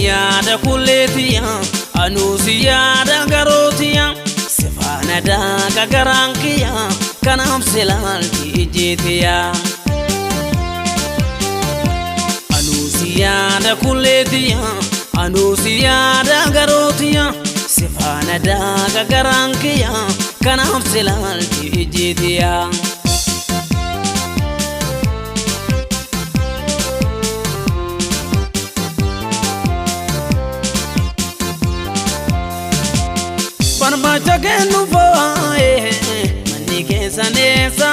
yaada kulleetiya, anuu si yaada garootiya, si faana daaqa garaan kiyya, kanaaf si laalti ijjiitiya. Anuu si yaada kulleetiya, anuu si yaada garootiya, si faana daaqa garaan kiyya, kanaaf si laalti ijjiitiya. Barbaacha kennu foo'ee manni keessan eessa?